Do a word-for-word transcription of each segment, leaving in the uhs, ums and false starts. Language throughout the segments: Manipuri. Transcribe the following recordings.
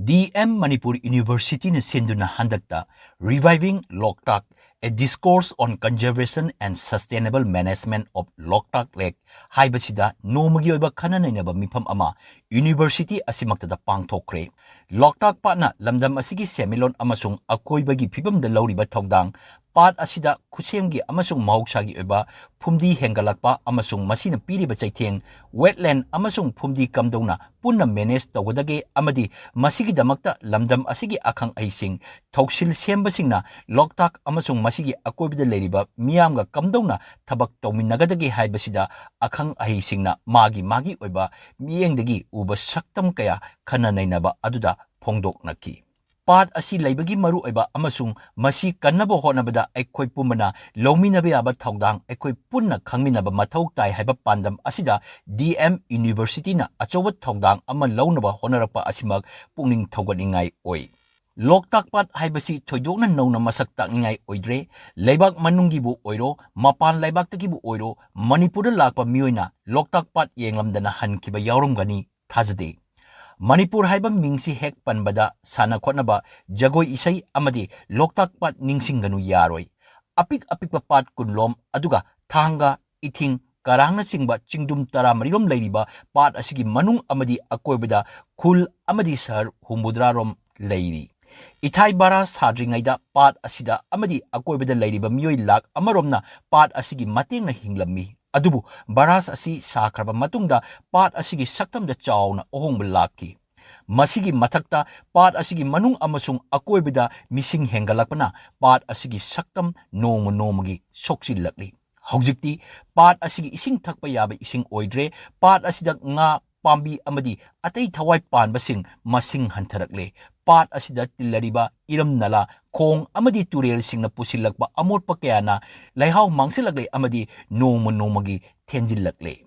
ꯗꯤ ꯑꯦꯝ ꯃꯅꯤꯄꯨꯔ ꯌꯨꯅꯤꯚꯔꯁꯤꯇꯤꯅ ꯁꯤꯟꯗꯨꯅ ꯍꯟꯗꯛꯇ Reviving Loktak, A Discourse on Conservation and Sustainable Management of Loktak Lake ꯍꯥꯏꯕꯁꯤꯗ ꯅꯣꯡꯃꯒꯤ ꯑꯣꯏꯕ ꯈꯟꯅ ꯅꯩꯅꯕ ꯃꯤꯐꯝ ꯑꯃ ꯌꯨꯅꯤꯚꯔꯁꯤꯇꯤ ꯑꯁꯤꯃꯛꯇꯗ ꯄꯥꯡꯊꯣꯛꯈ꯭ꯔꯦ꯫ ꯂꯣꯛꯇꯥꯛ ꯄꯥꯠꯅ ꯂꯝꯗꯝ ꯑꯁꯤꯒꯤ ꯁꯦꯟꯃꯤꯠꯂꯣꯟ ꯑꯃꯁꯨꯡ ꯑꯀꯣꯏꯕꯒꯤ ꯐꯤꯕꯝꯗ ꯂꯧꯔꯤꯕ ꯊꯧꯗꯥꯡ, ꯄꯥꯠ ꯑꯁꯤꯗ ꯈꯨꯠꯁꯦꯝꯒꯤ ꯑꯃꯁꯨꯡ ꯃꯍꯧꯁꯥꯒꯤ ꯑꯣꯏꯕ ꯐꯨꯝꯗꯤ ꯍꯦꯟꯒꯠꯂꯛꯄ ꯑꯃꯁꯨꯡ ꯃꯁꯤꯅ ꯄꯤꯔꯤꯕ ꯆꯩꯊꯦꯡ, wetland ꯑꯃꯁꯨꯡ ꯐꯨꯝꯗꯤ ꯀꯝꯗꯧꯅ ꯄꯨꯟꯅ manage ꯇꯧꯒꯗꯒꯦ ꯑꯃꯗꯤ ꯃꯁꯤꯒꯤꯗꯃꯛꯇ ꯂꯝꯗꯝ ꯑꯁꯤꯒꯤ ꯑꯈꯪ ꯑꯍꯩꯁꯤꯡ, ꯊꯧꯁꯤꯜ ꯁꯦꯝꯕꯁꯤꯡꯅ ꯂꯣꯛꯇꯥꯛ ꯑꯃꯁꯨꯡ ꯃꯁꯤꯒꯤ ꯑꯀꯣꯏꯕꯗ ꯂꯩꯔꯤꯕ ꯃꯤꯌꯥꯝꯒ ꯀꯝꯗꯧꯅ ꯊꯕꯛ ꯇꯧꯃꯤꯟꯅꯒꯗꯒꯦ ꯍꯥꯏꯕꯁꯤꯗ ꯑꯈꯪ ꯑꯍꯩꯁꯤꯡꯅ ꯃꯥꯒꯤ ꯃꯥꯒꯤ ꯑꯣꯏꯕ ꯃꯤꯠꯌꯦꯡꯗꯒꯤ ꯎꯕ ꯁꯛꯇꯝ ꯀꯌꯥ ꯈꯟꯅ ꯅꯩꯅꯕ ꯑꯗꯨꯗ ꯐꯣꯡꯗꯣꯛꯅꯈꯤ꯫ ꯄꯥꯠ ꯑꯁꯤ ꯂꯩꯕꯒꯤ ꯃꯔꯨꯑꯣꯏꯕ ꯑꯃꯁꯨꯡ ꯃꯁꯤ ꯀꯟꯅꯕ ꯍꯣꯠꯅꯕꯗ ꯑꯩꯈꯣꯏ ꯄꯨꯝꯕꯅ ꯂꯧꯃꯤꯟꯅꯕ ꯌꯥꯕ ꯊꯧꯗꯥꯡ ꯑꯩꯈꯣꯏ ꯄꯨꯟꯅ ꯈꯪꯃꯤꯟꯅꯕ ꯃꯊꯧ ꯇꯥꯏ ꯍꯥꯏꯕ ꯄꯥꯟꯗꯝ ꯑꯁꯤꯗ ꯗꯤ ꯑꯦꯝ ꯌꯨꯅꯤꯚꯔꯁꯤꯇꯤꯅ ꯑꯆꯧꯕ ꯊꯧꯗꯥꯡ ꯑꯃ ꯂꯧꯅꯕ ꯍꯣꯠꯅꯔꯛꯄ ꯑꯁꯤꯃꯛ ꯄꯨꯛꯅꯤꯡ ꯊꯧꯒꯠꯅꯤꯡꯉꯥꯏ ꯑꯣꯏ꯫ ꯂꯣꯛꯇꯥꯛ ꯄꯥꯠ ꯍꯥꯏꯕꯁꯤ ꯊꯣꯏꯗꯣꯛꯅ ꯅꯧꯅ ꯃꯁꯛ ꯇꯥꯛꯅꯤꯡꯉꯥꯏ ꯑꯣꯏꯗ꯭ꯔꯦ꯫ ꯂꯩꯕꯥꯛ ꯃꯅꯨꯡꯒꯤꯕꯨ ꯑꯣꯏꯔꯣ, ꯃꯄꯥꯟ ꯂꯩꯕꯥꯛꯇꯒꯤꯕꯨ ꯑꯣꯏꯔꯣ, ꯃꯅꯤꯄꯨꯔꯗ ꯂꯥꯛꯄ ꯃꯤꯑꯣꯏꯅ ꯂꯣꯛꯇꯥꯛ ꯄꯥꯠ ꯌꯦꯡꯂꯝꯗꯅ ꯍꯟꯈꯤꯕ ꯌꯥꯎꯔꯝꯒꯅꯤ ꯊꯥꯖꯗꯦ꯫ ꯃꯅꯤꯄꯨꯔ ꯍꯥꯏꯕ ꯃꯤꯡꯁꯤ ꯍꯦꯛ ꯄꯟꯕꯗ ꯁꯥꯟꯅ ꯈꯣꯠꯅꯕ, ꯖꯒꯣꯏ ꯏꯁꯩ ꯑꯃꯗꯤ ꯂꯣꯛꯇꯥꯛ ꯄꯥꯠ ꯅꯤꯡꯁꯤꯡꯒꯅꯨ ꯌꯥꯔꯣꯏ꯫ ꯑꯄꯤꯛ ꯑꯄꯤꯛꯄ ꯄꯥꯠ ꯀꯨꯟꯂꯣꯝ, ꯑꯗꯨꯒ ꯊꯥꯡꯒ, ꯏꯊꯤꯡ, ꯀꯔꯥꯡꯅꯆꯤꯡꯕ ꯆꯤꯡꯗꯨꯝ ꯇꯔꯥꯃꯔꯤꯔꯣꯝ ꯂꯩꯔꯤꯕ ꯄꯥꯠ ꯑꯁꯤꯒꯤ ꯃꯅꯨꯡ ꯑꯃꯗꯤ ꯑꯀꯣꯏꯕꯗ ꯈꯨꯜ ꯑꯃꯗꯤ ꯁꯍꯔ ꯍꯨꯝꯐꯨꯇꯔꯥꯔꯣꯝ ꯂꯩꯔꯤ꯫ ꯏꯊꯥꯏ ꯕꯔꯥꯖ ꯁꯥꯗ꯭ꯔꯤꯉꯩꯗ ꯄꯥꯠ ꯑꯁꯤꯗ ꯑꯃꯗꯤ ꯑꯀꯣꯏꯕꯗ ꯂꯩꯔꯤꯕ ꯃꯤꯑꯣꯏ ꯂꯥꯈ ꯑꯃꯔꯣꯝꯅ ꯄꯥꯠ ꯑꯁꯤꯒꯤ ꯃꯇꯦꯡꯅ ꯍꯤꯡꯂꯝꯃꯤ꯫ ꯑꯗꯨꯕꯨ ꯕꯔꯥꯖ ꯑꯁꯤ ꯁꯥꯈ꯭ꯔꯕ ꯃꯇꯨꯡꯗ ꯄꯥꯠ ꯑꯁꯤꯒꯤ ꯁꯛꯇꯝꯗ ꯆꯥꯎꯅ ꯑꯍꯣꯡꯕ ꯂꯥꯛꯈꯤ꯫ ꯃꯁꯤꯒꯤ ꯃꯊꯛꯇ ꯄꯥꯠ ꯑꯁꯤꯒꯤ ꯃꯅꯨꯡ ꯑꯃꯁꯨꯡ ꯑꯀꯣꯏꯕꯗ ꯃꯤꯁꯤꯡ ꯍꯦꯟꯒꯠꯂꯛꯄꯅ ꯄꯥꯠ ꯑꯁꯤꯒꯤ ꯁꯛꯇꯝ ꯅꯣꯡꯃ ꯅꯣꯡꯃꯒꯤ ꯁꯣꯛꯆꯤꯜꯂꯛꯂꯤ꯫ ꯍꯧꯖꯤꯛꯇꯤ ꯄꯥꯠ ꯑꯁꯤꯒꯤ ꯏꯁꯤꯡ ꯊꯛꯄ ꯌꯥꯕ ꯏꯁꯤꯡ ꯑꯣꯏꯗ꯭ꯔꯦ꯫ ꯄꯥꯠ ꯑꯁꯤꯗ ꯉꯥ, ꯄꯥꯝꯕꯤ ꯑꯃꯗꯤ ꯑꯇꯩ ꯊꯋꯥꯏ ꯄꯥꯟꯕꯁꯤꯡ ꯃꯁꯤꯡ ꯍꯟꯊꯔꯛꯂꯦ꯫ ꯄꯥꯠ ꯑꯁꯤꯗ ꯇꯤꯜꯂꯔꯤꯕ ꯏꯔꯝ ꯅꯂꯥ, ꯈꯣꯡ ꯑꯃꯗꯤ ꯇꯨꯔꯦꯜꯁꯤꯡꯅ ꯄꯨꯁꯤꯜꯂꯛꯄ ꯑꯃꯣꯠꯄ ꯀꯌꯥꯅ ꯂꯩꯍꯥꯎ ꯃꯥꯡꯁꯤꯜꯂꯛꯂꯦ ꯑꯃꯗꯤ ꯅꯣꯡꯃ ꯅꯣꯡꯃꯒꯤ ꯊꯦꯟꯖꯤꯜꯂꯛꯂꯦ꯫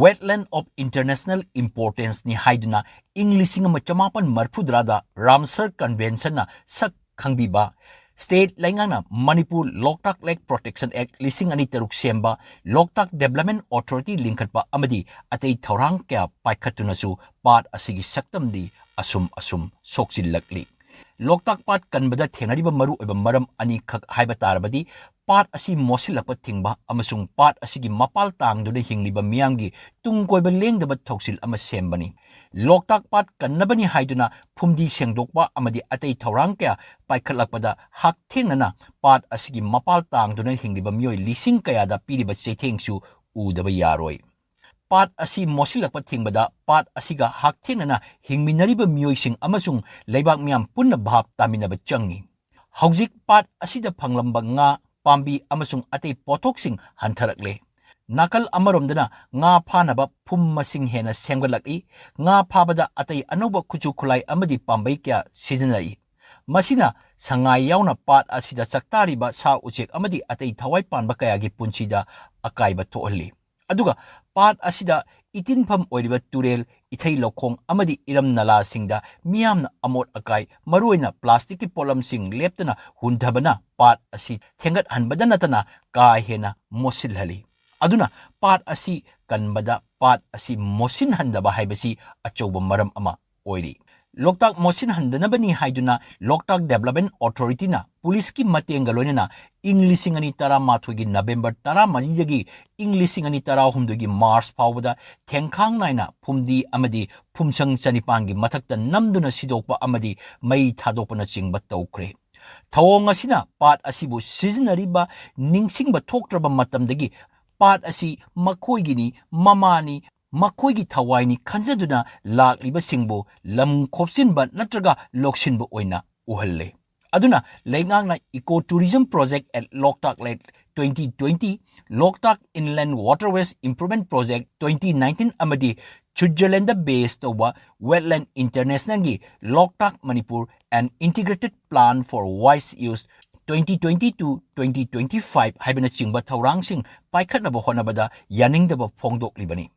Wetland of International Importanceꯅꯤ ꯍꯥꯏꯗꯨꯅ ꯏꯪ ꯂꯤꯁꯤꯡ ꯑꯃ ꯆꯃꯥꯄꯟ ꯃꯔꯤꯐꯨꯇꯔꯥꯗ ꯔꯥꯝꯁꯔ ꯀꯟꯚꯦꯟꯁꯟꯅ ꯁꯛ ꯈꯪꯕꯤꯕ, ꯁ꯭ꯇꯦꯠ ꯂꯩꯉꯥꯛꯅ ꯃꯅꯤꯄꯨꯔ ꯂꯣꯛꯇꯥꯛ ꯂꯦꯛ ꯄ꯭ꯔꯣꯇꯦꯛꯁꯟ ꯑꯦꯛ ꯂꯤꯁꯤꯡ ꯑꯅꯤ ꯇꯔꯨꯛ ꯁꯦꯝꯕ, ꯂꯣꯛꯇꯥꯛ ꯗꯦꯕꯂꯞꯃꯦꯟ ꯑꯣꯊꯣꯔꯤꯇꯤ ꯂꯤꯡꯈꯠꯄ ꯑꯃꯗꯤ ꯑꯇꯩ ꯊꯧꯔꯥꯡ ꯀꯌꯥ ꯄꯥꯏꯈꯠꯇꯨꯅꯁꯨ ꯄꯥꯠ ꯑꯁꯤꯒꯤ ꯁꯛꯇꯝꯗꯤ ꯑꯁꯨꯝ ꯑꯁꯨꯝ ꯁꯣꯛꯆꯤꯜꯂꯛꯂꯤ꯫ ꯂꯣꯛꯇꯥꯛ ꯄꯥꯠ ꯀꯟꯕꯗ ꯊꯦꯡꯅꯔꯤꯕ ꯃꯔꯨꯑꯣꯏꯕ ꯃꯔꯝ ꯑꯅꯤꯈꯛ ꯍꯥꯏꯕ ꯇꯥꯔꯕꯗꯤ, ꯄꯥꯠ ꯑꯁꯤ ꯃꯣꯠꯁꯤꯜꯂꯛꯄ ꯊꯤꯡꯕ ꯑꯃꯁꯨꯡ ꯄꯥꯠ ꯑꯁꯤꯒꯤ ꯃꯄꯥꯜ ꯇꯥꯡꯗꯨꯅ ꯍꯤꯡꯂꯤꯕ ꯃꯤꯌꯥꯝꯒꯤ ꯇꯨꯡ ꯀꯣꯏꯕ ꯂꯦꯡꯗꯕ ꯊꯧꯁꯤꯜ ꯑꯃ ꯁꯦꯝꯕꯅꯤ꯫ ꯂꯣꯛꯇꯥꯛ ꯄꯥꯠ ꯀꯟꯅꯕꯅꯤ ꯍꯥꯏꯗꯨꯅ ꯐꯨꯝꯗꯤ ꯁꯦꯡꯗꯣꯛꯄ ꯑꯃꯗꯤ ꯑꯇꯩ ꯊꯧꯔꯥꯡ ꯀꯌꯥ ꯄꯥꯏꯈꯠꯂꯛꯄꯗ ꯍꯛꯊꯦꯡꯅꯅ ꯄꯥꯠ ꯑꯁꯤꯒꯤ ꯃꯄꯥꯜ ꯇꯥꯡꯗꯨꯅ ꯍꯤꯡꯂꯤꯕ ꯃꯤꯑꯣꯏ ꯂꯤꯁꯤꯡ ꯀꯌꯥꯗ ꯄꯤꯔꯤꯕ ꯆꯩꯊꯦꯡꯁꯨ ꯎꯗꯕ ꯌꯥꯔꯣꯏ꯫ ꯄꯥꯠ ꯑꯁꯤ ꯃꯣꯠꯁꯤꯜꯂꯛꯄ ꯊꯤꯡꯕꯗ ꯄꯥꯠ ꯑꯁꯤꯒ ꯍꯛꯊꯦꯡꯅꯅ ꯍꯤꯡꯃꯤꯟꯅꯔꯤꯕ ꯃꯤꯑꯣꯏꯁꯤꯡ ꯑꯃꯁꯨꯡ ꯂꯩꯕꯥꯛ ꯃꯤꯌꯥꯝ ꯄꯨꯟꯅ ꯚꯥꯞ ꯇꯥꯃꯤꯟꯅꯕ ꯆꯪꯏ꯫ ꯍꯧꯖꯤꯛ ꯄꯥꯠ ꯑꯁꯤꯗ ꯐꯪꯂꯝꯕ ꯉꯥ, ꯄꯥꯝꯕꯤ ꯑꯃꯁꯨꯡ ꯑꯇꯩ ꯄꯣꯠꯊꯣꯛꯁꯤꯡ ꯍꯟꯊꯔꯛꯂꯦ꯫ ꯅꯥꯀꯜ ꯑꯃꯔꯣꯝꯗꯅ ꯉꯥ ꯐꯥꯅꯕ ꯐꯨꯝ ꯃꯁꯤꯡ ꯍꯦꯟꯅ ꯁꯦꯝꯒꯠꯂꯛꯏ꯫ ꯉꯥ ꯐꯥꯕꯗ ꯑꯇꯩ ꯑꯅꯧꯕ ꯈꯨꯠꯁꯨ ꯈꯨꯠꯂꯥꯏ ꯑꯃꯗꯤ ꯄꯥꯝꯕꯩ ꯀꯌꯥ ꯁꯤꯖꯤꯟꯅꯔꯛꯏ꯫ ꯃꯁꯤꯅ ꯁꯉꯥꯏ ꯌꯥꯎꯅ ꯄꯥꯠ ꯑꯁꯤꯗ ꯆꯥꯛꯇꯥꯔꯤꯕ ꯁꯥ ꯎꯆꯦꯛ ꯑꯃꯗꯤ ꯑꯇꯩ ꯊꯋꯥꯏ ꯄꯥꯟꯕ ꯀꯌꯥꯒꯤ ꯄꯨꯟꯁꯤꯗ ꯑꯀꯥꯏꯕ ꯊꯣꯛꯍꯜꯂꯤ꯫ ꯑꯗꯨꯒ ꯄꯥꯠ ꯑꯁꯤꯗ ꯏꯇꯤꯟꯐꯝ ꯑꯣꯏꯔꯤꯕ ꯇꯨꯔꯦꯜ, ꯏꯊꯩ ꯂꯧꯈꯣꯡ ꯑꯃꯗꯤ ꯏꯔꯝ ꯅꯂꯥꯁꯤꯡꯗ ꯃꯤꯌꯥꯝꯅ ꯑꯃꯣꯠ ꯑꯀꯥꯏ, ꯃꯔꯨꯑꯣꯏꯅ ꯄ꯭ꯂꯥꯁꯇꯤꯛꯀꯤ ꯄꯣꯠꯂꯝꯁꯤꯡ ꯂꯦꯞꯇꯅ ꯍꯨꯟꯊꯕꯅ ꯄꯥꯠ ꯑꯁꯤ ꯊꯦꯡꯒꯠꯍꯟꯕꯗ ꯅꯠꯇꯅ ꯀꯥ ꯍꯦꯟꯅ ꯃꯣꯠꯁꯤꯜꯍꯜꯂꯤ꯫ ꯑꯗꯨꯅ ꯄꯥꯠ ꯑꯁꯤ ꯀꯟꯕꯗ ꯄꯥꯠ ꯑꯁꯤ ꯃꯣꯠꯁꯤꯟꯍꯟꯗꯕ ꯍꯥꯏꯕꯁꯤ ꯑꯆꯧꯕ ꯃꯔꯝ ꯑꯃ ꯑꯣꯏꯔꯤ꯫ ꯂꯣꯛꯇꯥꯛ ꯃꯣꯠꯁꯤꯟꯍꯟꯗꯅꯕꯅꯤ ꯍꯥꯏꯗꯨꯅ ꯂꯣꯛꯇꯥꯛ ꯗꯦꯕꯂꯞꯃꯦꯟ ꯑꯣꯊꯣꯔꯤꯇꯤꯅ ꯄꯨꯂꯤꯁꯀꯤ ꯃꯇꯦꯡꯒ ꯂꯣꯏꯅꯅ ꯏꯪ ꯂꯤꯁꯤꯡ ꯑꯅꯤ ꯇꯔꯥꯃꯥꯊꯣꯏꯒꯤ ꯅꯕꯦꯝꯕꯔ ꯇꯔꯥꯃꯔꯤꯗꯒꯤ ꯏꯪ ꯂꯤꯁꯤꯡ ꯑꯅꯤ ꯇꯔꯥꯍꯨꯝꯗꯣꯏꯒꯤ ꯃꯥꯔꯆ ꯐꯥꯎꯕꯗ ꯊꯦꯡꯈꯥꯡ ꯅꯥꯏꯅ ꯐꯨꯝꯗꯤ ꯑꯃꯗꯤ ꯐꯨꯝꯁꯪ ꯆꯅꯤꯄꯥꯟꯒꯤ ꯃꯊꯛꯇ ꯅꯝꯗꯨꯅ ꯁꯤꯗꯣꯛꯄ ꯑꯃꯗꯤ ꯃꯩ ꯊꯥꯗꯣꯛꯄꯅꯆꯤꯡꯕ ꯇꯧꯈ꯭ꯔꯦ꯫ ꯊꯧꯑꯣꯡ ꯑꯁꯤꯅ ꯄꯥꯠ ꯑꯁꯤꯕꯨ ꯁꯤꯖꯤꯟꯅꯔꯤꯕ ꯅꯤꯡꯁꯤꯡꯕ ꯊꯣꯛꯇ꯭ꯔꯕ ꯃꯇꯝꯗꯒꯤ ꯄꯥꯠ ꯑꯁꯤ ꯃꯈꯣꯏꯒꯤꯅꯤ, ꯃꯃꯥꯅꯤ, ꯃꯈꯣꯏꯒꯤ ꯊꯋꯥꯏꯅꯤ ꯈꯟꯖꯗꯨꯅ ꯂꯥꯛꯂꯤꯕꯁꯤꯡꯕꯨ ꯂꯝ ꯈꯣꯞꯆꯤꯟꯕ ꯅꯠꯇ꯭ꯔꯒ ꯂꯧꯁꯤꯟꯕ ꯑꯣꯏꯅ ꯎꯍꯜꯂꯦ꯫ ꯑꯗꯨꯅ ꯂꯩꯉꯥꯛꯅ Eco Tourism Project at Loktak Lake twenty twenty, Loktak Inland Waterways Improvement Project twenty nineteen ꯑꯃꯗꯤ ꯁ꯭ꯋꯤꯠꯖꯔꯂꯦꯟꯗ ꯕꯦꯁ ꯇꯧꯕ Wetland Internationalꯒꯤ Loktak Manipur, an Integrated Plan for Wise Use twenty twenty to twenty twenty-five ꯍꯥꯏꯕꯅꯆꯤꯡꯕ ꯊꯧꯔꯥꯡꯁꯤꯡ ꯄꯥꯏꯈꯠꯅꯕ ꯍꯣꯠꯅꯕꯗ ꯌꯥꯅꯤꯡꯗꯕ ꯐꯣꯡꯗꯣꯛꯂꯤꯕꯅꯤ꯫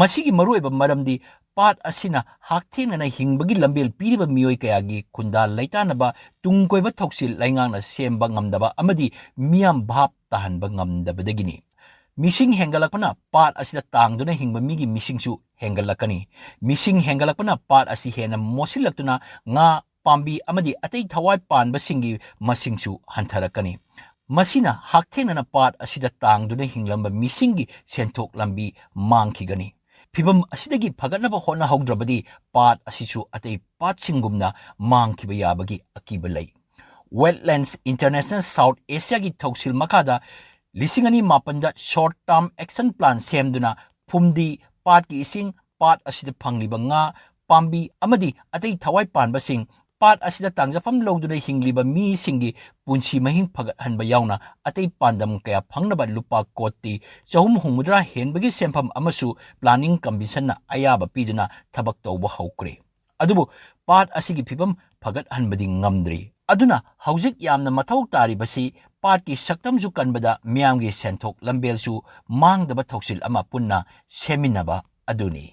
ꯃꯁꯤꯒꯤ ꯃꯔꯨꯑꯣꯏꯕ ꯃꯔꯝꯗꯤ ꯄꯥꯠ ꯑꯁꯤꯅ ꯍꯛꯊꯦꯡꯅꯅ ꯍꯤꯡꯕꯒꯤ ꯂꯝꯕꯦꯜ ꯄꯤꯔꯤꯕ ꯃꯤꯑꯣꯏ ꯀꯌꯥꯒꯤ ꯈꯨꯟꯗꯥ ꯂꯩꯇꯥꯅꯕ ꯇꯨꯡ ꯀꯣꯏꯕ ꯊꯧꯁꯤꯜ ꯂꯩꯉꯥꯛꯅ ꯁꯦꯝꯕ ꯉꯝꯗꯕ ꯑꯃꯗꯤ ꯃꯤꯌꯥꯝ ꯚꯥꯞ ꯇꯥꯍꯟꯕ ꯉꯝꯗꯕꯗꯒꯤꯅꯤ꯫ ꯃꯤꯁꯤꯡ ꯍꯦꯟꯒꯠꯂꯛꯄꯅ ꯄꯥꯠ ꯑꯁꯤꯗ ꯇꯥꯡꯗꯨꯅ ꯍꯤꯡꯕ ꯃꯤꯒꯤ ꯃꯤꯁꯤꯡꯁꯨ ꯍꯦꯟꯒꯠꯂꯛꯀꯅꯤ꯫ ꯃꯤꯁꯤꯡ ꯍꯦꯟꯒꯠꯂꯛꯄꯅ ꯄꯥꯠ ꯑꯁꯤ ꯍꯦꯟꯅ ꯃꯣꯠꯁꯤꯜꯂꯛꯇꯨꯅ ꯉꯥ, ꯄꯥꯝꯕꯤ ꯑꯃꯗꯤ ꯑꯇꯩ ꯊꯋꯥꯏ ꯄꯥꯟꯕꯁꯤꯡꯒꯤ ꯃꯁꯤꯡꯁꯨ ꯍꯟꯊꯔꯛꯀꯅꯤ꯫ ꯃꯁꯤꯅ ꯍꯛꯊꯦꯡꯅꯅ ꯄꯥꯠ ꯑꯁꯤꯗ ꯇꯥꯡꯗꯨꯅ ꯍꯤꯡꯂꯝꯕ ꯃꯤꯁꯤꯡꯒꯤ ꯁꯦꯟꯊꯣꯛ ꯂꯝꯕꯤ ꯃꯥꯡꯈꯤꯒꯅꯤ꯫ ꯐꯤꯚꯝ ꯑꯁꯤꯗꯒꯤ ꯐꯒꯠꯅꯕ ꯍꯣꯠꯅꯍꯧꯗ꯭ꯔꯕꯗꯤ ꯄꯥꯠ ꯑꯁꯤꯁꯨ ꯑꯇꯩ ꯄꯥꯠꯁꯤꯡꯒꯨꯝꯅ ꯃꯥꯡꯈꯤꯕ ꯌꯥꯕꯒꯤ ꯑꯀꯤꯕ ꯂꯩ꯫ Wetlands International South Asiaꯒꯤ ꯊꯧꯁꯤꯜ ꯃꯈꯥꯗ ꯂꯤꯁꯤꯡ ꯑꯅꯤ ꯃꯥꯄꯟꯗ short term action plan ꯁꯦꯝꯗꯨꯅ ꯐꯨꯝꯗꯤ, ꯄꯥꯠꯀꯤ ꯏꯁꯤꯡ, ꯄꯥꯠ ꯑꯁꯤꯗ ꯐꯪꯂꯤꯕ ꯉꯥ, ꯄꯥꯝꯕꯤ ꯑꯃꯗꯤ ꯑꯇꯩ ꯊꯋꯥꯏ ꯄꯥꯟꯕꯁꯤꯡ, ꯄꯥꯠ ꯑꯁꯤꯗ ꯇꯥꯡꯖꯐꯝ ꯂꯧꯗꯨꯅ ꯍꯤꯡꯂꯤꯕ ꯃꯤꯁꯤꯡꯒꯤ ꯄꯨꯟꯁꯤ ꯃꯍꯤꯡ ꯐꯒꯠꯍꯟꯕ ꯌꯥꯎꯅ ꯑꯇꯩ ꯄꯥꯟꯗꯝ ꯀꯌꯥ ꯐꯪꯅꯕ ꯂꯨꯄꯥ ꯀꯣꯇꯤ ꯆꯍꯨꯝ ꯍꯨꯝꯐꯨꯇꯔꯥ ꯍꯦꯟꯕꯒꯤ ꯁꯦꯟꯐꯝ ꯑꯃꯁꯨ Planning Commissionꯅ ꯑꯌꯥꯕ ꯄꯤꯗꯨꯅ ꯊꯕꯛ ꯇꯧꯕ ꯍꯧꯈ꯭ꯔꯦ꯫ ꯑꯗꯨꯕꯨ ꯄꯥꯠ ꯑꯁꯤꯒꯤ ꯐꯤꯕꯝ ꯐꯒꯠꯍꯟꯕꯗꯤ ꯉꯝꯗ꯭ꯔꯤ꯫ ꯑꯗꯨꯅ ꯍꯧꯖꯤꯛ ꯌꯥꯝꯅ ꯃꯊꯧ ꯇꯥꯔꯤꯕꯁꯤ ꯄꯥꯠꯀꯤ ꯁꯛꯇꯝꯁꯨ ꯀꯟꯕꯗ ꯃꯤꯌꯥꯝꯒꯤ ꯁꯦꯟꯊꯣꯛ ꯂꯝꯕꯦꯜꯁꯨ ꯃꯥꯡꯗꯕ ꯊꯧꯁꯤꯜ ꯑꯃ ꯄꯨꯟꯅ ꯁꯦꯝꯃꯤꯟꯅꯕ ꯑꯗꯨꯅꯤ꯫